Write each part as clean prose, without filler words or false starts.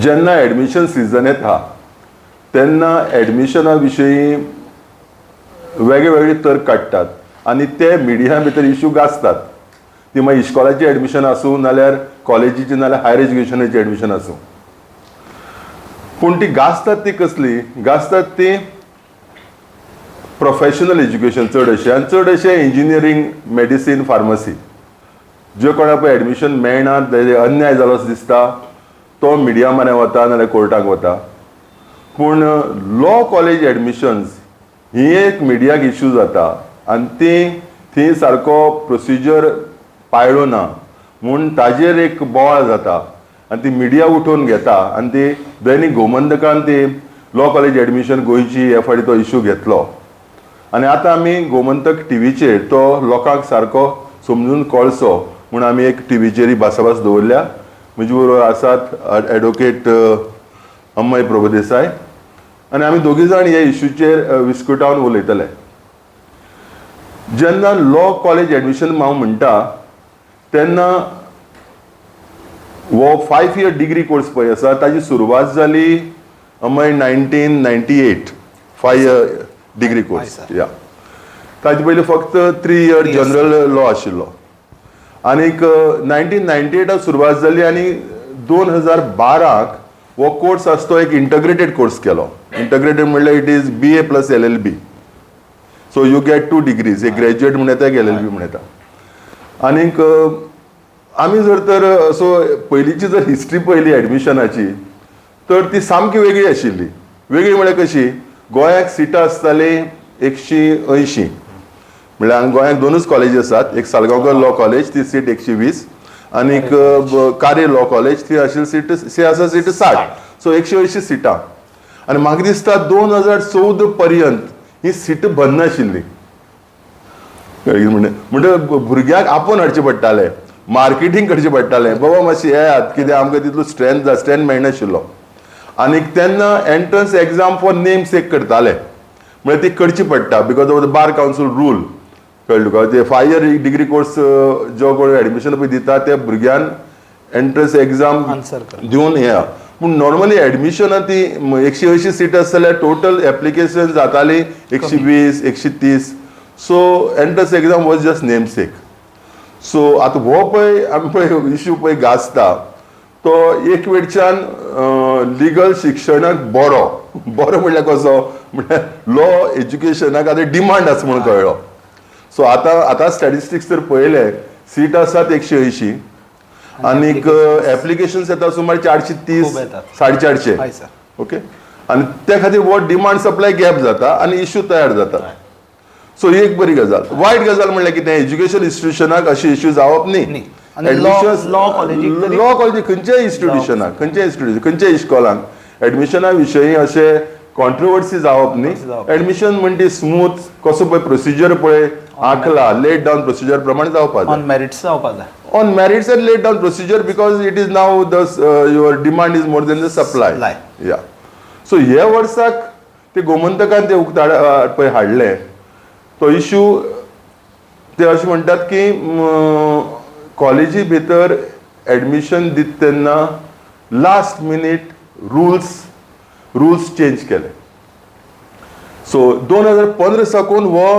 जेन्ना admission season येता तेन्ना एडमिशना विशयी वेगळे वेगळे तर्क काडटात आनी ते मिडिया भितर इशू गाजतात. ती मागीर इश्कोलाची एडमिशन आसूं, नाल्यार कॉलेजीची, नाल्यार हायर एज्युकेशनाची एडमिशन आसूं. पूण ती गाजतात ती कसली गाजतात? ती प्रोफेशनल एज्युकेशन चड अशें, आनी चड अशें इंजिनियरींग, मेडिसीन, फार्मसी. ज्यो कोणाक पळय एडमिशन मेळना, तेजे अन्याय जालो असो दिसता, तो मिडिया म्हऱ्यान वता नाल्यार कोर्टाक वता. पूण लॉ कॉलेज एडमिशन्स ही एक मिडियाक इशू जाता आनी ती थंय सारको प्रोसिजर पाळ्ळो ना म्हूण ताजेर एक बोवाळ जाता आनी ती मिडिया उठोवन घेता. आनी ती दैनीक गोमंतकान ती लॉ कॉलेज एडमिशन गोंयची हे फावटी तो इशू घेतलो आनी आतां आमी गोमंतक टिवीचेर तो लोकांक सारको समजून कळचो म्हूण आमी एक टिवीचेर भासाभास दवरल्या. म्हजे बरोबर आसात एडवोकेट अम्मय प्रभुदेसाय आनी आमी दोगी जाण हे इशूचेर विस्कुटावन उलयतले. जेन्ना लॉ कॉलेज एडमिशन हांव म्हणटा तेन्ना हो 5 इयर डिग्री कोर्स पळय आसा, ताजी सुरवात जाली अमय 1998, 5 year degree course. या, ताजे पयलीं फक्त 3 year general law आशिल्लो. आनीक 1998 एटाक सुरवात जाली आनी 2012क हो कोर्स आसा तो एक इंटग्रेटेड कोर्स केलो. इंटग्रेटेड म्हणल्यार it is BA plus LLB, so you get two degrees. एक ग्रॅज्युएट म्हण येता, एक एलएलबी म्हण येता. आनीक आमी जर तर असो पयलींची जर हिस्ट्री पळयली एडमिशनाची, तर ती सामकी वेगळी आशिल्ली. वेगळी म्हळ्यार कशी? गोंयाक सिटां आसतालीं 180. म्हणल्यार हांगा गोंयाक दोनूच कॉलेजी आसात, एक सालगांवकर लॉ कॉलेज, ती सीट 120, आनीक कारे लॉ कॉलेज, ती आशिल्ली सीट, ती आसा सीट 60. सो 180 सिटां. आनी म्हाका दिसता 2014 पर्यंत ही सीट भरनाशिल्ली. म्हणजे भुरग्याक आपोवन हाडचें पडटालें, मार्केटींग करचें पडटालें, बाबा मातशें येयात, कित्याक आमकां तितलो स्ट्रेंथ स्ट्रेंथ मेळनाशिल्लो. आनीक तेन्ना entrance exam for name sake करताले, म्हळ्यार ती करची पडटा because of the Bar Council rule. कळ्ळें तुका? ते 5 इयर डिग्री कोर्स जो कोण एडमिशन पळय दिता, त्या भुरग्यान एंट्रन्स एक्झाम Answer कर. दिवन हे. पूण नॉर्मली एडमिशनां ती 180 सीट आसा जाल्यार टोटल एप्लिकेशन जाताली 120, 130. So entrance exam was just name sake. So आतां हो पळय आमी पळय इशू पळय गाजता, तो एक वेळच्यान लिगल शिक्षणाक बरो. बरो म्हणल्यार कसो? म्हणल्यार लॉ एज्युकेशनाक आतां डिमांड आसा म्हणून कळ्ळो. सो आतां आतां स्टॅटिस्टिक्स जर पळयले, सीट आसात 180 आनीक एप्लिकेशन्स येता सुमार 430, खूब येतात. 450. हय सर. ओके, आनी त्या खातीर हो डिमांड सप्लाय गॅप जाता आनी इश्यू तयार जाता. सो ही एक बरी गजाल. वायट गजाल म्हणल्यार कितें? एज्युकेशन इन्स्टिट्युशनाक अशे इश्यू जावप न्ही. न्ही. आनी law कॉलेजीक तरी- लॉ कॉलेजी, खंयच्याय इन्स्टिट्युशनाक, खंयच्याय इन्स्टिट्युशन, खंयच्याय इस्कॉलाक एडमिशना विशयी अशे कॉन्ट्रोवर्सी जावप न्ही. जावप. एडमिशन म्हणटी स्मूथ कसो पळय प्रोसिजर पळय आंखला, लेड डावन प्रोसिजर प्रमाणे जावपाक जाय. ऑन मेरिट्स जावपा जाय. On merits and laid down procedure, because it is now the your demand is more than the supply. Supply. Yeah, so हे वर्साक ते गोमंतकान ते उक्ताड पळय हाडले तो इशू. ते अशें म्हणटात की कॉलेजी भितर एडमिशन दिता तेन्ना last minute rules change केले. सो 2015 साकून हो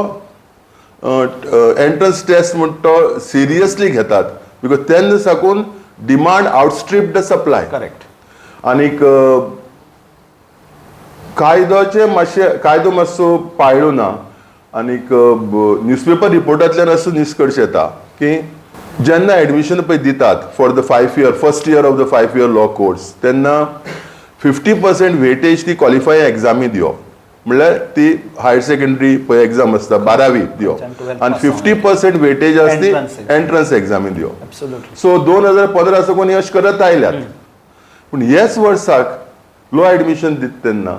एंट्रन्स टेस्ट म्हण तो सिरियसली घेतात, because तेन्ना साकून डिमांड आउटस्ट्रीप the supply. Correct. आनीक कायदोचे मातशे, कायदो मातसो पाळ्ळो ना. आनीक न्यूजपेपर रिपोर्टांतल्यान असो निश्कर्श येता की जेन्ना एडमिशन पळय दितात for the 5 year, first year of the 5 year law course, तेन्ना 50% वेटेज ती क्वॉलिफाय एग्जामी दिवप, म्हणल्यार ती हायर सेकंडरी पळय एग्जाम आसता, बारावी दिवप. 12th आनी pass. 50% weightage आसा ती Entrance exam. Entrance एग्जामी दिवप. एब्सोल्युटली. सो 2015 साकून अशें करत आयल्यात, पूण ह्याच वर्साक लॉ एडमिशन दिता तेन्ना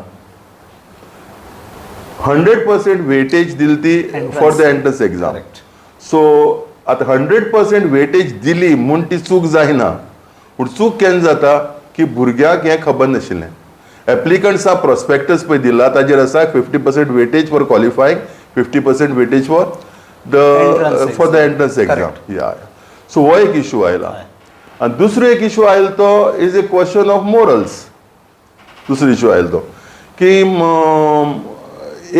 100% वेटेज दिली ती for the entrance exam. Correct. So आतां 100% वेटेज दिली म्हूण ती चूक जायना, पूण चूक केन्ना जाता की भुरग्याक हें खबर नाशिल्लें. एप्लिकंट्सा प्रोस्पेक्टस पळय दिला, ताजेर आसा 50% weightage for qualifying, 50% weightage for the Entrance for the exam. Entrance exam. या, सो हो एक इशू आयला. आनी दुसरो एक इशू आयलो तो is a question of morals. दुसरो इशू आयलो तो की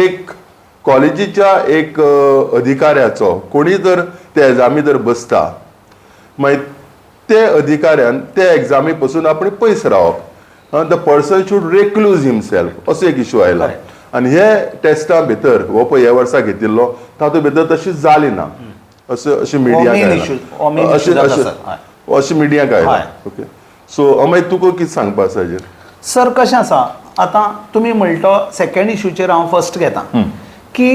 एक कॉलेजीच्या एक अधिकाऱ्याचो कोणी जर ते एग्जामी जर बसता, मागीर ते अधिकाऱ्यान ते एग्जामी पसून आपण पयस रावप, the person should recluse himself, असो एक इशू आयला. आनी हे टेस्टा भितर हो पळय ह्या वर्सा घेतिल्लो तातूंत भितर तशी जाली ना, अशें अशें मिडिया main issue, हो main issue जाता सर. हय. अशें मिडियाक आयला. हय. ओके, सो अमय, तुका कितें सांगपा आसा हाजेर? सर, कशें आसा, आतां तुमी म्हणटा सेकंड इशूचेर हांव फर्स्ट घेता की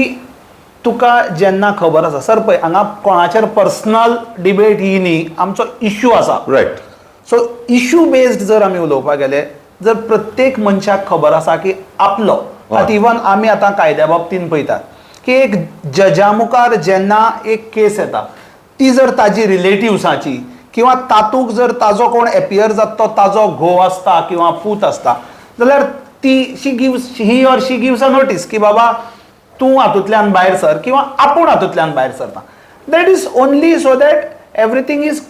तुका जेन्ना खबर आसा सर, पळय हांगा कोणाचेर पर्सनल डिबेट ही न्ही, आमचो इशू आसा. सो इशू बेस्ड जर आमी उलोवपाक गेले, जर प्रत्येक मनशाक खबर आसा की आपलो आतां इवन आमी आतां कायद्या बाबतीन पळयतात की एक जजा मुखार जेन्ना एक केस येता, ती जर ताजी रिलेटिव्साची किंवा तातूंत जर ताजो कोण एपियर जाता, तो ताजो घोव आसता किंवा पूत आसता जाल्यार ती she gives he or she gives a notice की बाबा तूं हातूंतल्यान भायर सर किंवा आपूण हातूंतल्यान भायर सरता. That is only so that everything is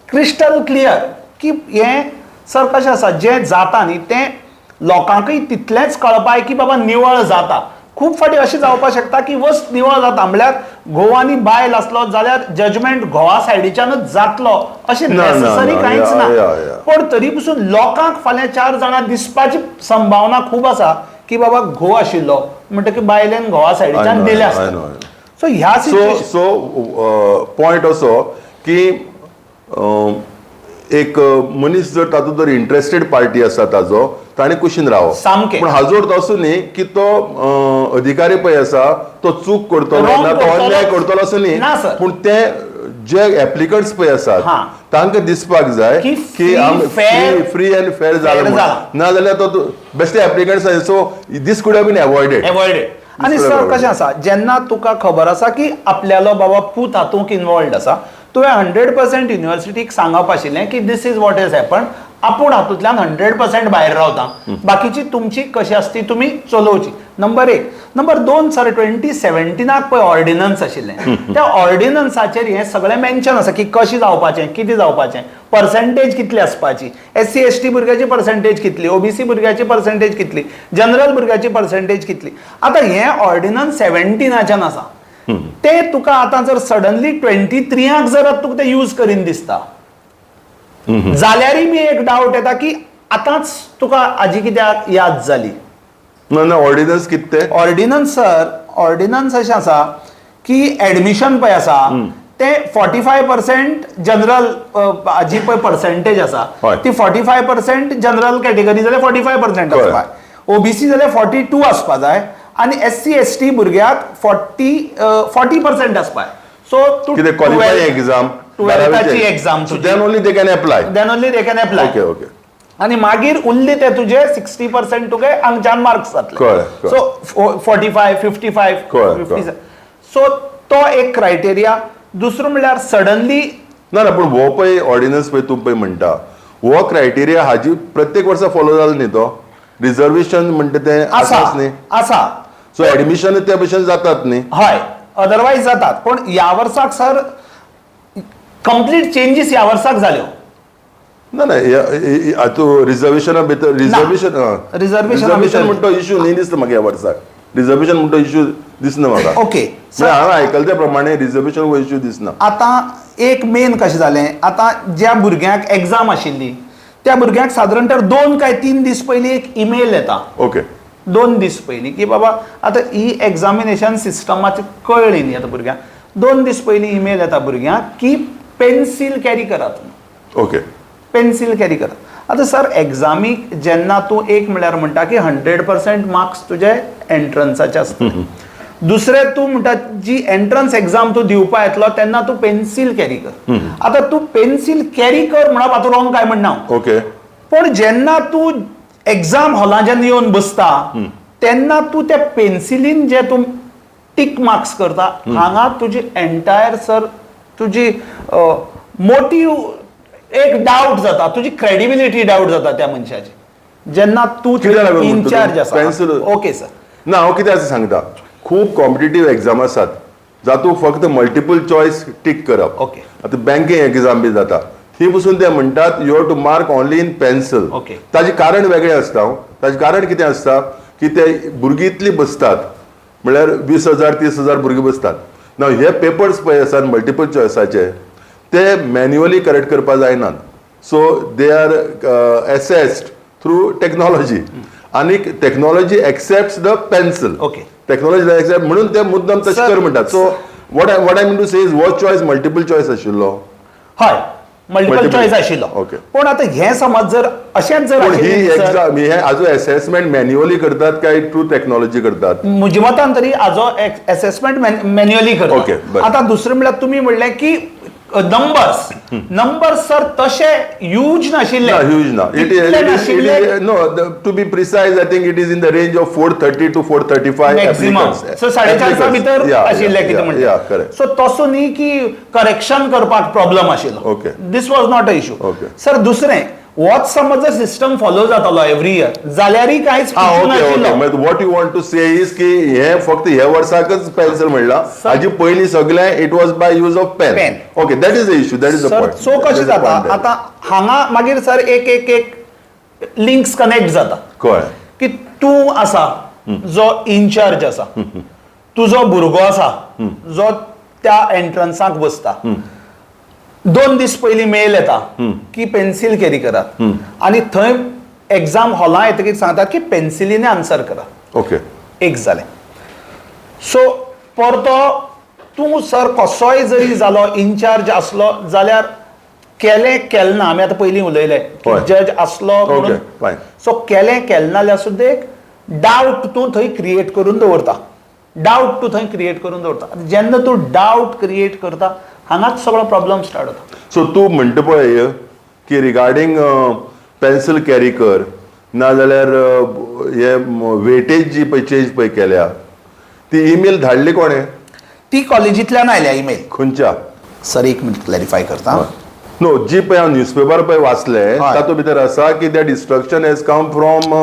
crystal clear की हें सर कशें आसा, जें जाता न्ही तें लोकांकय तितलेंच कळपाक की बाबा निवळ जाता. खूब फावटी अशें जावपाक शकता की वस्त निवळ जाता, म्हणल्यार घोव आनी बायल आसलो जाल्यार जजमेंट घोवा सायडीच्यानूच जातलो अशें ना, ना, नेसेसरी ना, कांयच ना. Yeah. पण तरी पसून लोकांक फाल्यां चार जाणां दिसपाची संभावना खूब आसा की बाबा घोव आशिल्लो म्हणटकीर बायलेन घोवा सायडीच्यान दिलें I आसता. know, I know. सो ह्या सो सिच्युएशन सो पॉयंट असो की एक मनीस जर तातूंत जर इंट्रस्टेड पार्टी आसा ताजो, ताणें कुशीन रावप. सामकें. पूण हाजो अर्थ असो न्ही की तो अधिकारी पळय आसा तो चूक करतलो Wrong ना तो करतलो. अन्याय करतलो असो न्ही. ना, sir. पूण ते जे एप्लिकंट्स पळय आसात तांकां दिसपाक जाय की की free, fair- free and fair जालें fair म्हणून. जाला. ना जाल्यार तो बेश्टे applicants, so this could have been avoided. Avoided. आनी सर कशें आसा, जेन्ना तुका खबर आसा की आपल्यालो बाबा पूत हातूंत इनवॉल्ड आसा, तुवें 100% युनिवर्सिटीक सांगप आशिल्लें की this is what is happen, आपूण हातूंतल्यान 100% भायर रावता, बाकीची तुमची कशी आसता ती तुमी चलोवची. नंबर एक. नंबर दोन सर, 2017 पळय ऑर्डिनन्स आशिल्लें, त्या ऑर्डिनन्साचेर हें सगळें मेन्शन आसा की कशें जावपाचें, कितें जावपाचें, पर्संटेज कितली आसपाची, एस सी एस टी भुरग्याची पर्संटेज कितली, ओबीसी भुरग्याची पर्संटेज कितली, जनरल भुरग्याची पर्संटेज कितली. आतां हें ऑर्डिनन्स 17 आच्यान आसा, ते तुका आतां जर सडनली 23 आक जर तुका ते यूज करीन दिसता जाल्यारय बी एक डावट येता की आतांच तुका हाजी कित्याक याद जाली? ना ना, ऑर्डिनन्स कितें तें? ऑर्डिनन्स सर, ऑर्डिनन्स अशें आसा की एडमिशन पळय आसा ते 45% जनरल हाजी पळय पर्संटेज आसा ती 45% जनरल कॅटेगरी जाल्यार 45% आसपा, ओबीसी जाल्यार 42 आसपा जाय आनी एस सी एस टी भुरग्याक 40% आसपा. सो तूं कितें क्वॉलिफाय एक्झाम? ट्वेल्थाची exam. Then only they can apply. Then only they can apply. Okay okay आनी मागीर उरले ते तुजे 60% तुगे हांगच्यान मार्क्स जातले. कळ्ळें, कळ्ळें. सो 45, 55, कळ्ळें, 50. कळ्ळें. सो तो एक क्रायटेरिया. दुसरो म्हणल्यार सडनली ना ना, पूण हो पळय ऑर्डिनन्स पळय तूं पळय म्हणटा हो क्रायटेरिया हाजी प्रत्येक वर्सा फॉलो जालो न्ही, तो रिझर्वेशन म्हणटा तें आसा. आसाच न्ही? आसा. सो एडमिशन त्या भशेन जातात न्ही? हय, अदरवायज जातात, पूण ह्या वर्साक सर कंप्लीट चेंजीस ह्या वर्साक जाल्यो. ना ना, हातूं रिझर्वेशना भितर रिझर्वेशन रिझर्वेशना रिझर्वेशन भितर- म्हणटा इशू न्ही दिसता म्हाका. ह्या वर्साक रिझर्वेशन म्हणटा इशू दिसना म्हाका. सर, हांवें आयकले त्या प्रमाणे रिझर्वेशन हो इशू दिसना. आतां एक मेन कशें जालें, आतां ज्या भुरग्यांक एग्जाम आशिल्ली त्या भुरग्यांक सादारण तर 2 काय 3 दीस पयलीं एक ईमेल येता. 2 दीस पयलीं की बाबा आतां ही एग्जामिनेशन सिस्टमाची कळ्ळी न्ही आतां भुरग्यांक, 2 दीस पयलीं ईमेल येता भुरग्यांक की पेन्सील कॅरी करात. पेन्सील कॅरी करात. आतां सर, एग्जामीक जेन्ना तूं एक म्हणल्यार म्हणटा की 100% मार्क्स तुजे एंट्रन्साचे आसता, दुसरें तूं म्हणटा जी एंट्रन्स एक्झाम तूं दिवपा येतलो तेन्ना तूं पेन्सील कॅरी कर. आतां तूं पेन्सील कॅरी कर म्हणप हातूंत रॉंग काय म्हणना हांव. पण जेन्ना तूं एक्झाम हॉलांत जेन्ना येवन बसता तेन्ना तूं त्या पेन्सिलीन जे तूं टीक मार्क्स करता, हांगा तुजी एंटायर सर तुजी मोटीव एक डावट जाता, तुजी क्रेडिबिलिटी डावट जाता त्या मनशाची जेन्ना तूं कित्याक लागून म्हणटा तूं? इनचार्ज आसा. Okay sir. ना, हांव कितें आसा सांगता, खूब कॉम्पिटेटीव एक्झाम आसात जातूंत फक्त मल्टिपल चॉयस टीक करप. आतां बँकींग एक्झाम बी जाता. थंय पसून ते म्हणटात, you have to mark only in pencil. ताजें कारण वेगळें आसता. ताजें कारण कितें आसता की ते भुरगीं इतलीं बसतात, म्हळ्यार 20,000 30,000 भुरगीं बसतात ना. हे पेपर्स पळय आसात मल्टिपल चॉयसाचे, ते मॅन्युअली करेक्ट करपा जायनात, so they are assessed through technology आनी technology accepts the pencil. Technology accept म्हणून ते मुद्दम तशें कर म्हणटात. So what I mean to say is, हो चॉयस मल्टिपल चॉयस आशिल्लो. हय, मल्टिपल Multiple. Choice आशिल्लो. पूण आतां हें समज जर अशेंच जर पूण ही आशिल्लें सर, एक्झाम हे आजून एसेसमेंट मॅन्युअली करतात काय थ्रू टेक्नॉलॉजी करतात? म्हज्या मतान तरी हाजो एसेसमेंट मॅन्युअली करता. आतां दुसरें म्हणल्यार तुमी म्हणलें की नंबर्स, नंबर्स सर तशे ह्यूज नाशिल्ले. ना, ह्यूज ना. It is इतले नाशिल्ले. No, to be precise, I think it is in the range of 430 to 435. Maximum, so 450 भितर आशिल्ले कितें म्हणटा. करेक्ट. सो तसो न्ही की करेक्शन करपाक प्रॉब्लम आशिल्लो. This was not a issue. Sir, दुसरें, होच समज जर सिस्टम फॉलो जातालो एवरी इयर जाल्यारय कांयच issue नाशिल्लो. What you want to say is की हे फक्त ह्या वर्साकच पेन्सिल म्हणला, हाजी पयलीं सगळें it was by use of pen. Pen. Okay, that is a issue, that is a sir, point. So कशें जाता, आतां हांगा मागीर सर एक एक एक लिंक्स कनेक्ट जाता कळ्ळें. की तूं आसा जो इनचार्ज आसा, तुजो भुरगो आसा जो त्या एंट्रन्साक बसता, 2 दीस पयलीं मेल येता की पेन्सिल कॅरी करात आनी थंय एग्जाम हॉलां येतकीर सांगतात की पेन्सिलीने आन्सर करात. एक जालें. सो परतो तूं सर कसोय जरी जालो, इनचार्ज आसलो जाल्यार केलें केलें ना, आमी आतां पयलीं उलयले की जज आसलो म्हणून. सो केलें केलें ना जाल्यार सुद्दां एक डावट तूं थंय क्रिएट करून दवरता, डावट तूं थंय क्रिएट करून दवरता. आनी जेन्ना तूं डावट क्रिएट करता, हांगाच सगळो प्रॉब्लम स्टार्ट जाता. सो तूं म्हणटा पळय की रिगार्डींग पेन्सिल कॅरी कर, नाजाल्यार हे वेटेज जी पळय चेंज पळय केल्या, ती ईमेल धाडली कोणें? ती कॉलेजींतल्यान आयल्या ईमेल. खंयच्या? सर, एक मिनट, क्लॅरिफाय करता. नो, जी पळय हांव न्यूजपेपर पळय वाचले, तातूंत भितर आसा की that instruction has come from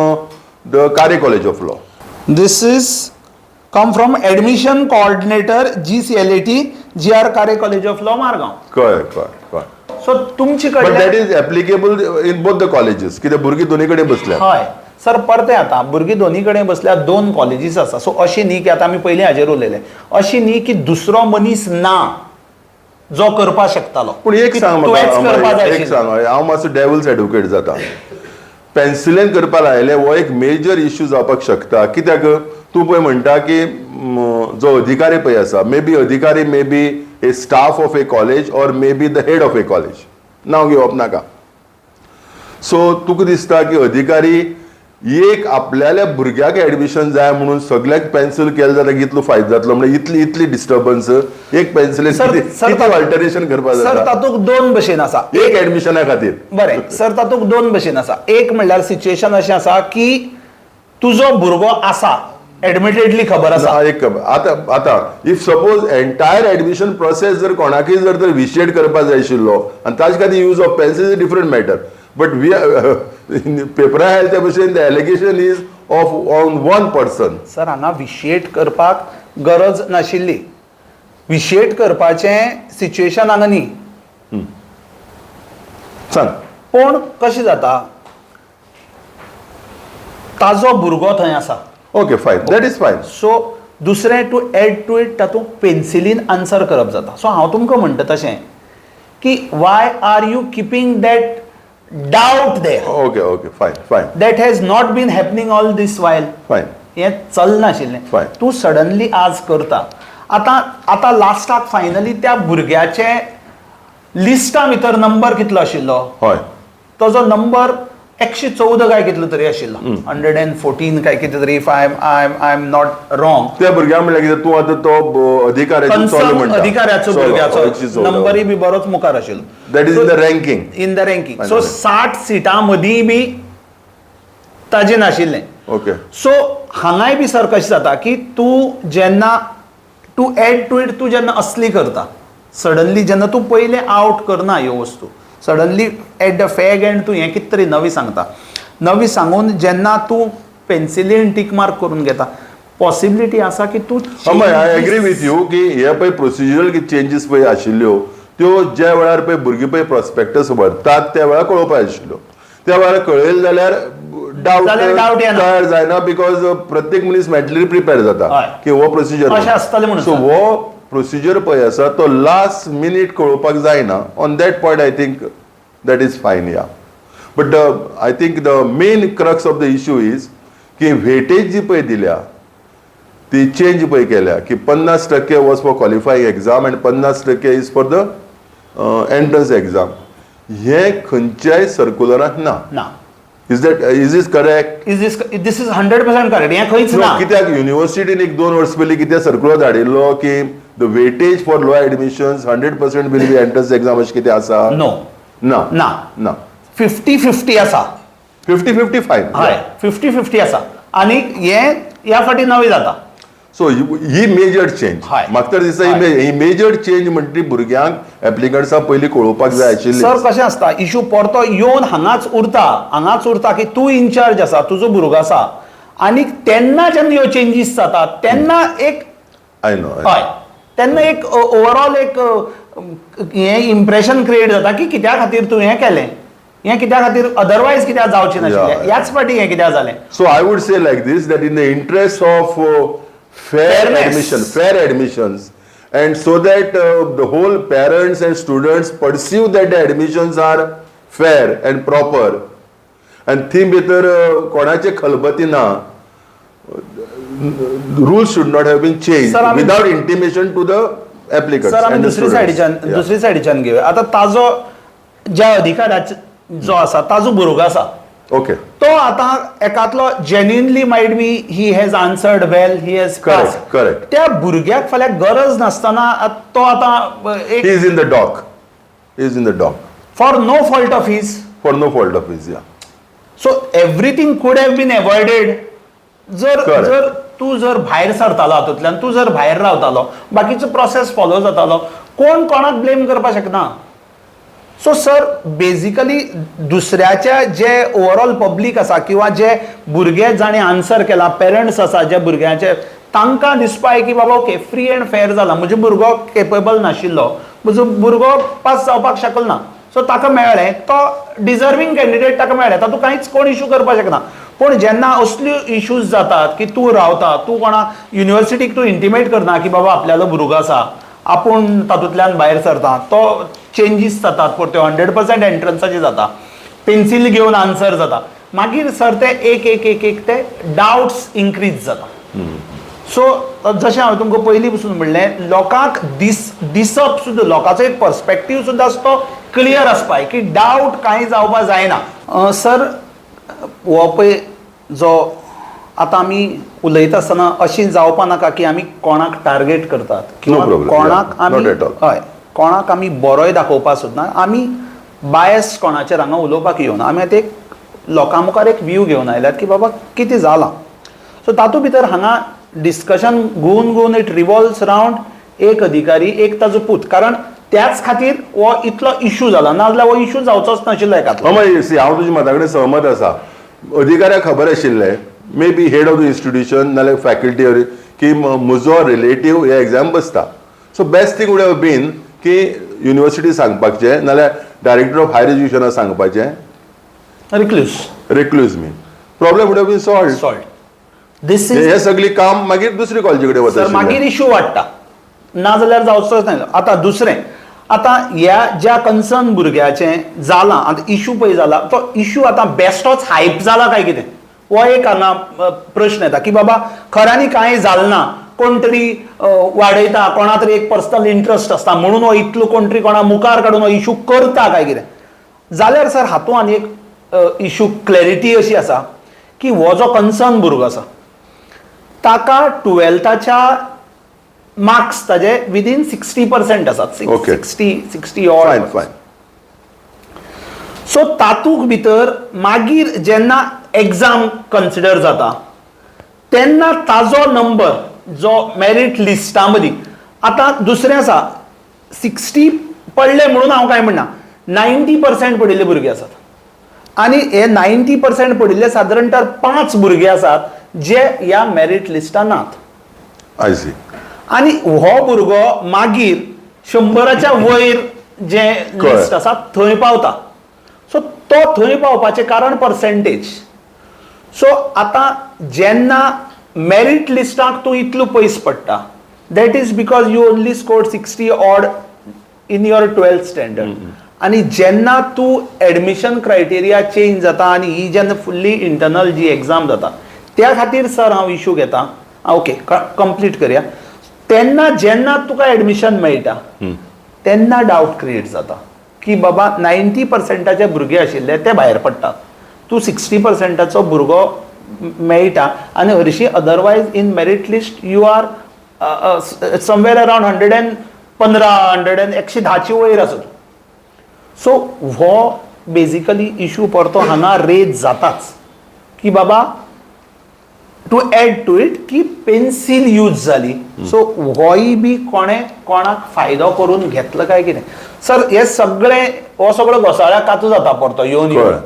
the Kare College of Law. This is come from admission coordinator, GCLAT, G R Kare College of Law, Margao. कळ्ळें कळ्ळें कळ्ळें. सो तुमचे बट that कडल्यान is applicable in both the colleges, कित्याक भुरगीं दोनी कडेन बसल्या. हय सर, परतें आतां भुरगीं दोनी कडेन बसल्या, दोन कॉलेजीस आसा. सो अशें न्ही की आतां आमी पयलीं हाजेर उलयले, अशें न्ही की दुसरो मनीस ना जो करपाक शकतालो. पूण एक की सांग तुवेंच म्हाका, करपा जाय एक आशिल्लें. सांग, हांव मातसो डेवल्स एडवोकेट जाता. पेन्सिलेन करपा लायलें, हो एक मेजर इश्यू जावपाक शकता. कित्याक तूं पळय म्हणटा की जो अधिकारी पळय आसा, मे बी अधिकारी, may be a staff of a college or may be the head of a college, नांव घेवप नाका. सो तुका दिसता की अधिकारी एक आपल्याल्या भुरग्याक एडमिशन जाय म्हणून सगळ्याक पेन्सिल केलें जाल्यार कितलो फायदो जातलो? म्हणजे इतली इतली डिस्टर्बन्स एक पेन्सिलेन सर सर कितें अल्टरेशन करपाक सर, जाता तातूंत दोन भशेन आसा. एक एडमिशना खातीर? बरें सर, तातूंत दोन भशेन आसा. एक म्हणल्यार सिच्युएशन अशें आसा की तुजो भुरगो आसा, एडमिटेडली खबर आसा. ना, एक आतां if suppose entire admission process जर कोणाकय जर तर विशिएट करपाक जाय आशिल्लो आनी ताजे खातीर use of pencil is different matter, but we पेपरार आयले त्या भशेन the allegation is of on one person. Sir, हांगा विशिएट करपाक गरज नाशिल्ली. विशिएट करपाचें सिच्युएशन हांगा न्ही. सांग. पूण कशें जाता, ताजो भुरगो थंय आसा. Okay, fine, that is fine. So दुसरें, टू एड टू it, तातूंत पेन्सिलीन आन्सर करप जाता. सो हांव तुमकां म्हणटा तशें की why are you keeping that doubt there? Okay okay fine fine. That has not been happening all this while. Fine. हें चलनाशिल्लें. Fine. तूं सडनली आज करता. आतां आतां लास्टाक फायनली त्या भुरग्याचे लिस्टा भितर नंबर कितलो आशिल्लो? ताजो नंबर 114 काय कितलो तरी आशिल्लो, 114 काय कितें तरी, if I am not wrong. त्या भुरग्या म्हणल्यार कितें, तूं आतां तो अधिकाऱ्याचो चलो कन्सर्न म्हणटा. अधिकाऱ्याचो चलो, भुरग्याचो 114. नंबरय बी बरोच मुखार आशिल्लो. That is in the ranking. In the ranking. So 60 सिटां मदीं बी ताजें नाशिल्लें. सो हांगाय बी सर कशें जाता की तूं जेन्ना, टू एड टू it, तूं जेन्ना असली करता सडनली, जेन्ना तूं पयलें आवट करना ह्यो वस्तू, suddenly at the fag end तूं हें कितें तरी नवी सांगता, नवी सांगून जेन्ना तूं पेन्सिलीन टीक मार्क करून घेता, पॉसिबिलिटी आसा की तूं Amay, I agree with you की हे पळय प्रोसिजरल चेंजीस पळय आशिल्ल्यो, त्यो त्यो ज्या वेळार पळय भुरगीं पळय प्रॉस्पेक्टस व्हरतात त्या वेळार कळोवपाक आशिल्ल्यो. त्या वेळार कळयलें जाल्यार डावट जाल्यार doubt येना. तयार जायना, because प्रत्येक मनीस मेंटली प्रिपेर जाता की हो प्रोसिजर अशें आसतलें म्हणून सो सर. हो प्रोसिजर पळय आसा तो लास्ट मिनीट कळोवपाक जायना. On that point I think that is fine, yeah. But I think the main crux of the issue is की वेटेज जी पळय दिल्या ती चेंज पळय केल्या की 50% was for qualifying exam आनी 50% is for the entrance exam. हें खंयच्याय सर्कुलरांत ना. ना. Is is correct? Is this this is 100% correct. हें खंयच ना. कित्याक युनिव्हर्सिटीन एक दोन वर्स पयलीं कितें सर्कुलर धाडिल्लो की the weightage for law admissions 100% will be entrance exam, अशें कितें आसा? नो. ना? ना. ना. 50-50 आसा. 50-50 फायन. हय, 50-50 आसा आनी हें ह्या फाटी नवें जाता. सो ही मेजर चेंज म्हाका तर दिसता, ही मेजर चेंज म्हणटी भुरग्यांक, एप्लिकंट्सांक पयलीं कळोवपाक जाय आशिल्ली. सर, कशें आसता, इशू परतो येवन हांगाच उरता, हांगाच उरता की तूं इन्चार्ज आसा, तुजो भुरगो आसा आनी तेन्ना जेन्ना ह्यो चेंजीस जातात तेन्ना एक I know. हय, तेन्ना एक ओवरऑल एक हें इम्प्रेशन क्रिएट जाता की कित्या खातीर तूं हें केलें, हें कित्या खातीर, अदरवायज कित्याक जावचें नाशिल्लें, ह्याच फाटी हें कित्याक जालें. So I would say like this, that in the interest of fair Fairness. Admission, fair admissions, and so that the whole parents and students perceive that the admissions are fair and proper, and थी भितर कोणाचे खलबती ना, rules should not have been changed Sir, without intimation to the applicants sir, आमी and the दुसरी students. सायडीच्यान दुसरी सायडीच्यान घेवया. आतां ताजो ज्या अधिकाराचो जो आसा ताजो भुरगो आसा, तो आतां एकातलो genuinely might be he has answered well, he has Correct, correct. त्या भुरग्याक फाल्यां गरज नासतना तो आतां एक He is in the dock. He is in the dock. For no fault of his. For no fault of his, yeah. So everything could have been avoided जर जर तूं जर भायर सरतालो हातूंतल्यान, तूं जर भायर रावतालो, बाकीचो प्रोसेस फॉलो जातालो, कोण कोणाक ब्लेम करपाक शकना. सो सर, बेजिकली दुसऱ्याच्या जे ओवरऑल पब्लीक आसा किंवा जे भुरगे जाणें आन्सर केला, पेरंट्स आसा ज्या भुरग्यांचे, तांकां दिसपाक की बाबा ओके, फ्री अँड फेर जाला, म्हजो भुरगो केपेबल नाशिल्लो, म्हजो भुरगो पास जावपाक शकलो ना, सो ताका मेळ्ळें, तो डिजर्वींग कॅन्डिडेट ताका मेळ्ळें, तातूंत कांयच कोण इशू करपाक शकना. पूण जेन्ना असल्यो इश्यूज जातात की तूं रावता, तूं कोणा युनिवर्सिटीक तूं इंटिमेट करना की बाबा आपल्यालो भुरगो आसा, आपूण तातूंतल्यान भायर सरता, तो चेंजीस जातात, परत्यो 100% एंट्रन्साचे जाता, पेन्सील घेवन आन्सर जाता, मागीर सर ते एक एक एक एक ते डावट्स इन्क्रीज जाता. सो जशें हांवें तुमकां पयलीं पसून म्हणलें, लोकांक दिसप सुद्दां, लोकांचो एक पर्सपेक्टीव सुद्दां आसता तो क्लियर आसपाक की डावट कांय जावपा जायना. सर, हो पळय जो आतां आमी उलयता आसतना अशी जावपा नाका की आमी कोणाक टार्गेट करतात किंवा problem. कोणाक Yeah, आमी not at all. हय, कोणाक आमी बरोय दाखोवपाक सोदना, आमी बायस कोणाचेर हांगा उलोवपाक येवना. आमी आतां एक लोकां मुखार एक व्यू घेवन आयल्यात की बाबा कितें जालां. सो तातूंत भितर हांगा डिस्कशन घुंवून घुंवून it revolves रावंड एक अधिकारी, एक ताजो पूत, कारण त्याच खातीर हो इतलो इशू जाला, नाजाल्यार हो इशू जावचोच नाशिल्लो एकातलो. मागीर सी, हांव तुज्या मता कडेन सहमत आसा. अधिकाऱ्याक खबर आशिल्लें, may be head of the institution नाल्यार फॅकल्टी की म्हजो रिलेटीव हे एग्जाम बसता. So best thing would have been की युनिवर्सिटी सांगपाचें नाल्यार डायरेक्टर ऑफ हायर एज्युकेशनाक सांगपाचें, recluse. Recluse me, problem would have been solved. Solved. This is हे सगळी काम मागीर दुसरी कॉलेजी कडेन वता. सर, मागीर इशू वाडटा, ना जाल्यार जावचोच ना. आतां दुसरें, आतां ह्या ज्या कन्सर्न भुरग्याचें जालां, आतां इशू पळय जाला, तो इशू आतां बेश्टोच हायप जाला काय कितें, हो एक हांगा प्रश्न येता की बाबा खऱ्यांनी कांय जालें ना, कोण तरी वाडयता, कोणा तरी एक पर्सनल इंट्रस्ट आसता म्हणून हो इतलो कोण तरी कोणा मुखार काडून हो इशू करता काय कितें. जाल्यार सर, हातूंत आनी एक इशू क्लॅरिटी अशी आसा की हो जो कन्सर्न भुरगो आसा ताका टुवेल्थाच्या मार्क्स ताजे विदीन 60% आसात. 60 60 फायन ऑड. फायन. सो तातूंत भितर मागीर जेन्ना एग्जाम कन्सिडर जाता तेन्ना ताजो नंबर जो मेरीट लिस्टा मदीं, आतां दुसरें आसा, 60 पडले म्हणून हांव कांय म्हणना, 90% पडिल्ले भुरगे आसात आनी हे 90% पडिल्ले सादारण तर पांच भुरगे आसात जे ह्या मेरीट लिस्टान नात. I see. आनी हो भुरगो मागीर 100च्या वयर जे लिस्ट आसा थंय पावता. सो तो थंय पावपाचें कारण पर्सेंटेज. सो आतां जेन्ना मेरीट लिस्टाक तूं इतलो पयस पडटा, that is because you only score 60 odd in your 12th standard. आनी जेन्ना तूं एडमिशन क्रायटेरिया चेंज जाता आनी ही जेन्ना फुल्ली इंटरनल जी एग्जाम जाता, त्या खातीर सर हांव इशू घेता. ओके, कंप्लीट करया. तेन्ना जेन्ना तुका एडमिशन मेळटा तेन्ना डावट क्रिएट जाता की बाबा 90 पर्संटाचे भुरगे आशिल्ले ते भायर पडटात, तूं 60 पर्संटाचो भुरगो मेळटा आनी हरशीं otherwise in merit list you are somewhere around 115, hundred and 110ची वयर आसा तूं. सो हो बेजिकली इशू परतो हांगा रेज जाताच की बाबा टू एड टू it की पेन्सील यूज जाली, सो होय बी कोणें कोणाक फायदो करून घेतलो काय कितें. सर, हे सगळे हो सगळो घोसाळ्या कातू जाता परतो येवन येवन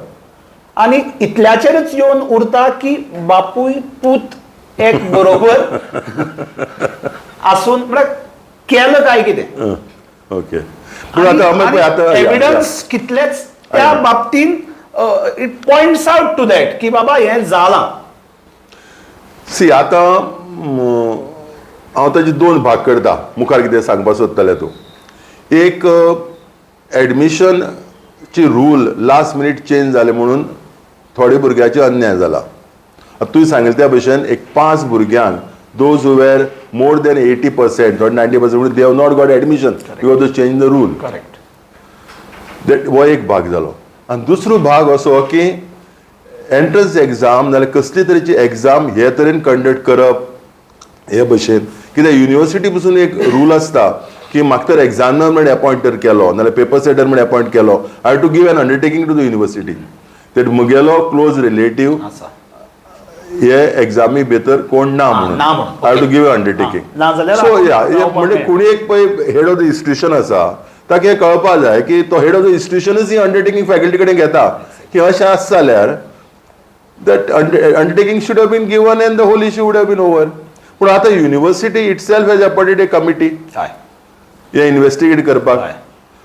आनी इतल्याचेरच येवन उरता की बापूय पूत एक बरोबर आसून म्हळ्यार केलं काय कितें. ओके, पूण आतां अमय पळय आतां एविडन्स कितलेच त्या बाबतीन it points out to that की बाबा हें जालां. सी, आतां हांव ताजे दोन भाग करता. मुखार कितें सांगपाक सोदतालें तूं, एक एडमिशनची रूल लास्ट मिनीट चेंज जाले म्हणून थोडे भुरग्याचे अन्याय जाला. आतां तुवें सांगिल्लें त्या भशेन एक पांच भुरग्यांक, those who were more than 80% थोडे 90%, they have not got admission because to change the rule. That हो एक भाग जालो आनी दुसरो भाग असो की एंट्रन्स एग्जाम नाल्यार कसली तरेची एग्जाम हे तरेन कंडक्ट करप हे भशेन, कित्याक युनिवर्सिटी पसून एक रूल आसता की म्हाका तर एग्जामिनर म्हण अपॉयंट तर केलो नाल्यार पेपर सेटर म्हण अपॉयंट केलो, I have to give an undertaking to the university that म्हगेलो क्लोज रिलेटीव आसा हे एग्जामी भितर कोण ना म्हणून. ना म्हणून. I have to give undertaking. ना जाल्यार सो या जावपाक म्हणजे मेळना. कोणी एक पळय हेड ऑफ the institution आसा, ताका हें कळपा जाय की तो head of the इन्स्टिट्यूशनच he undertaking faculty कडेन घेता की अशें आसा जाल्यार that undertaking should have been given and the whole issue would have been over. पूण आतां university itself has appointed a committee हे इन्व्हेस्टिगेट करपाक.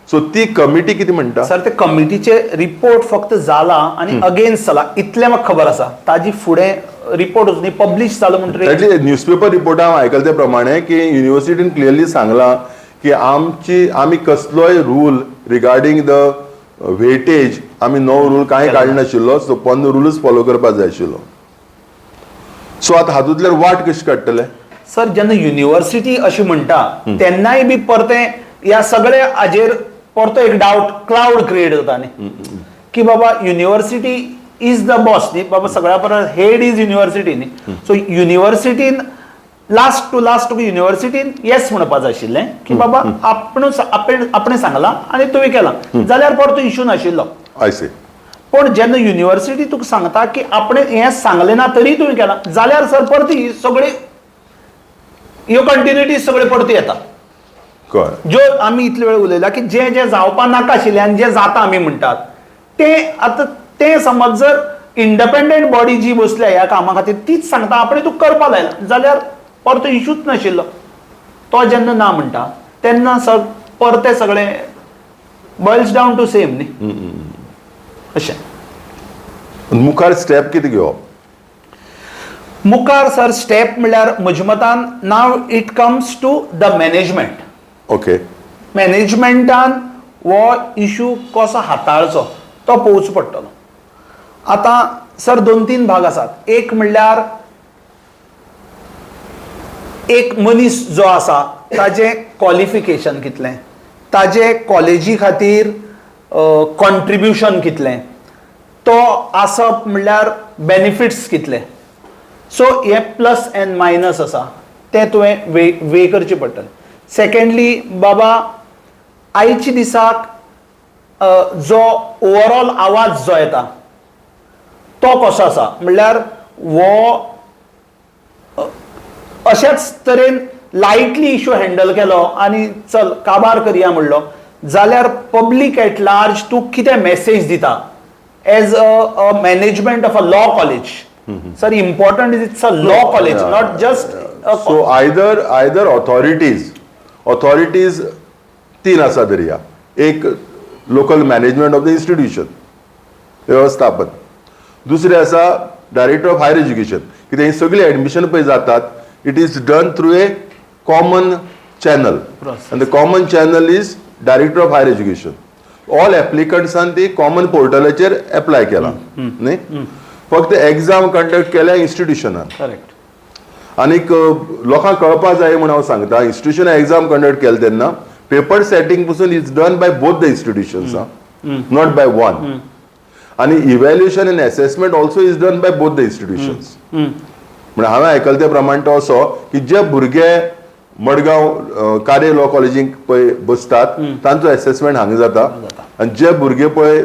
सो ती कमिटी कितें म्हणटा? सर, ते कमिटीचे रिपोर्ट फक्त जाला आनी अगेन्स्ट जाला इतलें म्हाका खबर आसा. ताजी फुडें रिपोर्ट अजून पब्लीश जालो म्हणटकीर तातली न्यूजपेपर रिपोर्टा हांव आयकले ते प्रमाणे की युनिवर्सिटीन क्लियरली सांगलां की आमची आमी कसलोय रूल रिगार्डींग the weightage आमी नवो रूल कांय काडनाशिल्लो, सो पोन्नो रुलूच फॉलो करपाक जाय आशिल्लो. सो आतां हातूंतल्यान वाट कशी काडटले? सर, जेन्ना युनिव्हर्सिटी अशी म्हणटा तेन्नाय बी परतें ह्या सगळ्या हाजेर परतो एक डावट क्लाउड क्रिएट जाता न्ही की बाबा युनिव्हर्सिटी is the boss न्ही, बाबा सगळ्या परस हेड is university न्ही. सो युनिव्हर्सिटीन लास्ट टू लास्ट तुका युनिव्हर्सिटीन येस म्हणपा जाय आशिल्लें की बाबा आपण आपणें सांगलां आनी तुवें केलां जाल्यार परतो इशू नाशिल्लो. I see. पण जेन्ना युनिव्हर्सिटी तुका सांगता की आपणें हें सांगलें ना तरी तुवें केलां जाल्यार सर परती ही सगळी ह्यो कंटिन्युटी सगळ्यो परती येता. कळ्ळें. ज्यो आमी इतले वेळ उलयला की जे जे जावपा नाका आशिल्लें आनी जे जाता आमी म्हणटात ते, आतां तें समज जर इंडिपेंडंट बॉडी जी बसल्या ह्या कामा खातीर तीच सांगता आपणें तुका करपा लायला जाल्यार परतो इशूच नाशिल्लो. तो जेन्ना ना म्हणटा तेन्ना सर परते सगळे बॉयल्स डावन टू सेम न्ही अशें. मुखार स्टेप कितें घेवप? मुखार सर स्टेप म्हणल्यार म्हज्या मतान now it comes to the management. मॅनेजमेंटान हो इशू कसो हाताळचो तो पळोवचो पडटलो. आतां सर दोन तीन भाग आसात. एक म्हणल्यार एक मनीस जो आसा ताजें क्वॉलिफिकेशन कितलें, ताजें कॉलेजी खातीर कॉन्ट्रिब्युशन कितलें, तो आसप म्हणल्यार बेनिफिट्स कितले. सो हे प्लस एंड मायनस आसा तें तुवें वे वे करचें पडटलें. सेकेंडली, बाबा आयच्या दिसाक जो ओवरऑल आवाज जो येता तो कसो आसा, म्हणल्यार हो अशेच तरेन लायटली इशू हँडल केलो आनी चल काबार करया म्हणलो जाल्यार पब्लीक एट लार्ज तूं कितें मॅसेज दिता as a management of a law college? Sir, important is it's a law college, not just so either authorities तीन आसा दरया. एक local management of the institution व्यवस्थापन. दुसरें आसा डायरेक्टर ऑफ हायर एज्युकेशन, कित्याक ही सगळीं एडमिशन पळय जातात, it is done through a common channel. Process. And the common channel is director of higher education. All एप्लिकंट्सान ती कॉमन पोर्टलाचेर एप्लाय केला न्ही, फक्त एग्जाम कंडक्ट केल्या इन्स्टिट्युशनान. आनीक लोकांक कळपा जाय म्हूण हांव सांगता, इन्स्टिट्युशन एग्जाम कंडक्ट केले तेन्ना पेपर सेटींग पसून is done by both the institutions, not by one. आनी evaluation and assessment also is done by both the institutions. म्हणजे हांवें आयकले ते प्रमाण तो असो की जे भुरगे मडगांव कारे लॉ कॉलेजीक पळय बसतात तांचो एसेसमेंट हांगा जाता आनी जे भुरगे पळय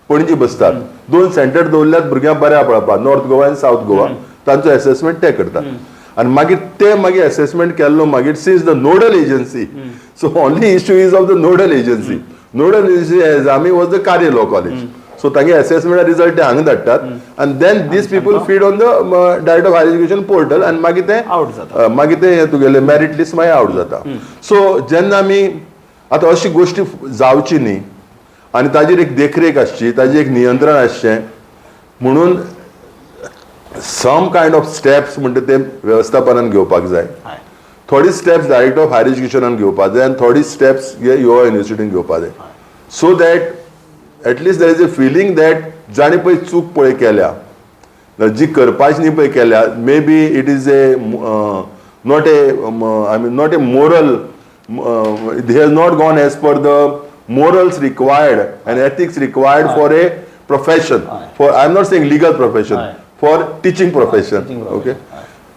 पणजी बसतात, दोन सेंटर दवरल्यात भुरग्यांक बऱ्या पळोवपाक, नॉर्थ गोवा आनी सावथ गोवा, तांचो एसेसमेंट ते करतात. आनी मागीर ते मागीर एसेसमेंट केल्लो मागीर since the nodal agency, so only issue is of the nodal agency. Nodal agency examinee was the Kare Law College, so तांगे एसेसमेंट रिजल्ट ते हांगा धाडटात आनी then these people feed on the Director of Higher Education portal आनी मागीर ते Out जाता. मागीर ते हे तुगेले मेरीट लिस्ट मागीर आवट जाता. सो जेन्ना आमी आतां अशी गोश्टी जावची न्ही आनी ताजेर एक देखरेख आसची, ताजेर एक नियंत्रण आसचें म्हणून सम कायंड ऑफ स्टेप्स म्हणटा ते वेवस्थापनान घेवपाक जाय. थोडी स्टेप्स डायरेक्टर ऑफ हायर एज्युकेशनान घेवपाक जाय आनी थोडी स्टेप्स हे गोवा युनिवर्सिटीन घेवपाक जाय, so that at least there is a feeling that जाणी पळय चूक पळय केल्या, जी करपाची न्ही पळय केल्या, maybe it is a not a, I mean, not a moral, they has not gone as per the morals required and ethics required for a profession, for, I am not saying legal profession, for teaching profession. Teaching. Okay,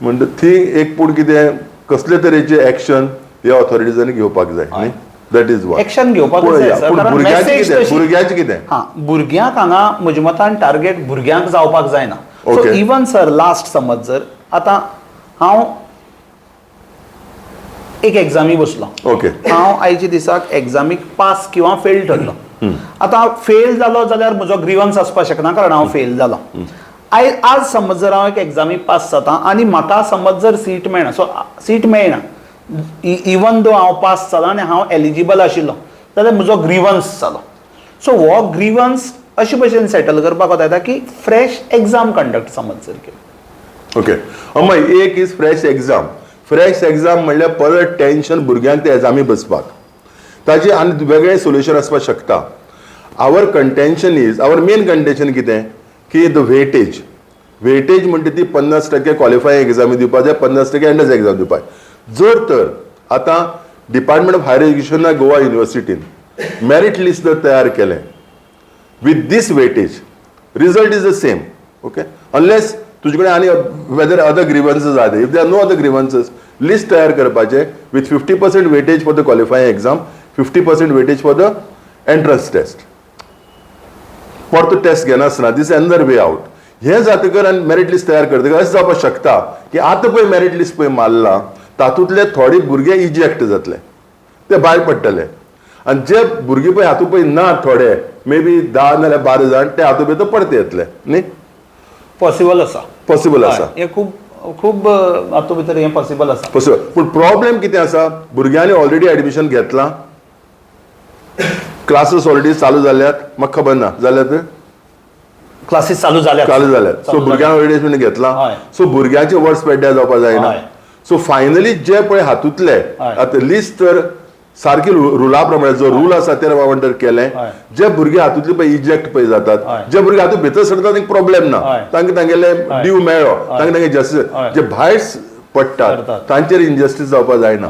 म्हणटा ती एक पूण कितें कसले तरेचे action ह्या ऑथॉरिटीजांनी घेवपाक जाय न्ही, that is one. Action घेवपाकूच जाय, sir. पूण कारण भुरग्यांचें message कितें? भुरग्यांचें कितें? हा, भुरग्यांक हांगा म्हज्या मतान टार्गेट भुरग्यांक जावपाक जायना. सो इवन सर, लास्ट समज जर आतां हांव एक एग्जामी बसलो, हांव आयच्या दिसाक एग्जामीक पास किंवा फेल ठरलो. आतां फेल जालो जाल्यार म्हजो ग्रिवन्स आसपाक शकना, कारण हांव फेल जालो. आज समज जर हांव एक एग्जामीक पास जाता आनी म्हाका समज जर सीट मेळना, सो सीट मेळना इवन दो हांव पास जालो आनी हांव एलिजिबल आशिल्लो, जाल्यार म्हजो ग्रिवन्स जालो. सो हो ग्रिवन्स अशे भशेन सेटल करपाक वता की फ्रेश एग्जाम कंडक्ट समज जर केली. ओके अमय, एक is fresh exam. Fresh exam म्हणल्यार परत टेन्शन भुरग्यांक ते एग्जामी बसपाक. ताजे आनी वेगळें सोल्युशन आसपाक शकता. Our contention is, our main contention कितें की the weightage. Weightage म्हणटा ती 50% क्वॉलिफायंग एग्जामी दिवपाक जाय, 50% एंट्रन्स एग्जाम दिवपाक. जर तर आतां डिपार्टमेंट ऑफ हायर एज्युकेशनाक गोवा युनिवर्सिटीन मेरीट लिस्ट जर तयार केलें with this weightage, result is the same, okay, unless तुजे कडेन आनी whether other grievances are there. If there are no other grievances, list तयार करपाचें with 50% weightage for the qualifying exam, 50% weightage for the entrance test. परतो taste घेनासतना this another way out. हें जातकर आनी merit list तयार करतकर अशें जावपाक शकता की आतां पळय मेरीट लिस्ट पळय मारला तातूंतले थोडे भुरगे इजेक्ट जातले, ते भायर पडटले आनी जे भुरगे पळय हातूंत पळय ना, थोडे मे बी 10 नाल्यार 12 जाण, ते हातूंत भितर परते येतले न्ही. पॉसिबल आसा. पॉसिबल आसा. हय, हें खूब खूब हातूंत भितर हें पॉसिबल आसा. पॉसिबल, पूण प्रॉब्लेम कितें आसा, भुरग्यांनी ऑलरेडी एडमिशन घेतलां, क्लासीस ऑलरेडी चालू जाल्यात. म्हाका खबर ना जाल्यात. क्लासीस चालू जाल्यात. चालू जाल्यात, सो चालू. भुरग्यांक ऑलरेडी एडमिशन घेतलां. सो भुरग्यांचे वर्स पेड्ड्यार जावपाक जायना. सो फायनली जे पळय हातूंतले आतां लिस्ट तर सारकी रुला प्रमाणे, जो रूल आसा त्या प्रमाणे तर केलें, जे भुरगे हातूंतले पळय इजेक्ट पळय जातात, जे भुरगे हातूंत भितर सरतात तांकां प्रॉब्लेम ना, तांकां तांगेले ड्यू मेळ्ळो, तांकां तांगे जस्टीस. जे भायर पडटात पडटात. तांचेर इनजस्टीस जावपाक जायना,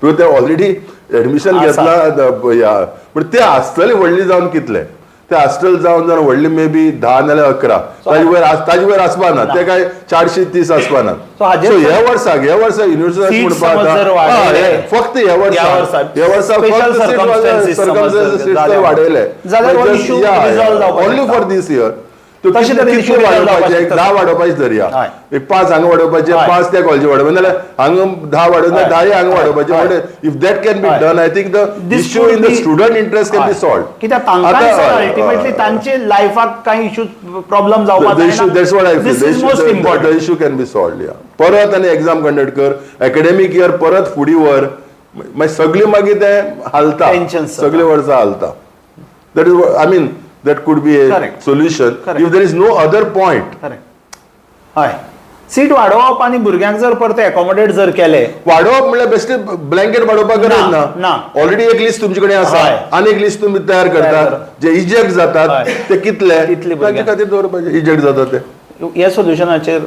because ते ऑलरेडी एडमिशन आसा. घेतला या. पूण ते आसतले व्हडली जावन कितले ते आसतले जावन जावन व्हडली मे बी 10 नाल्यार 11, ताजे वयर आसपा ना. ते काय 430 आसपा ना. So हाजेर सो ह्या वर्सा युनिवर्सिटी Seats समज जर वाडयले, फक्त ह्या वर्सा ह्या वर्सा ह्या वर्सा special circumstances समज जर जाल्यार वाडयले जाल्यार हो issue resolve जावपाक ओनली शकता. फॉर दीस इयर. तशें तरेन issue resolve जावपाक वाडोवपाचे शकता. 10 वाडोवपाचे धरया, एक पांच हांगा वाडोवपाचे, पांच त्या कॉलेजी वाडोवपाचे, नाल्यार हांगा 10 वाडोवपाचे, 10 हांगा वाडोवपाचे. If that can be done, I think the This issue could in the student interest can be solve. कित्याक तांकां अल्टिमेटली तांचे लायफाक कांय इश्यू प्रॉब्लेम जावपाक The issue, that's what I feel. This The is issue, most the important. issue can be solved, yeah. परत आनी exam conduct कर, एकॅडमीक year परत फुडें व्हर. मागीर सगळें मागीर तें हालता. Tensions जाता. सगळे वर्सां हालता. That is, I mean, that could be a solution if there is no other point. Correct, हय. सीट वाडोवप आनी भुरग्यांक जर परते एकोमोडेट जर केले. वाडोवप म्हणल्यार बेश्टे ब्लँकेट वाडोवपाक गरज ना, ना. ना. ऑलरेडी एक लिस्ट तुमचे कडेन आसा. आनी एक लिस्ट तुमी तयार करतात. जे इजेक्ट जातात ते कितले, कितले भुरगे? ताचे खातीर दवरपाचे, इजेक्ट जातात ते. ह्या सोल्युशनाचेर,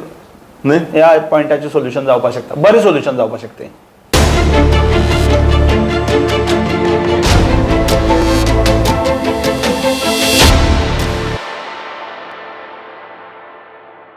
न्ही. ह्या पॉयंटाचेर सोल्युशन जावपाक शकता, बरें सोल्युशन जावपाक शकता.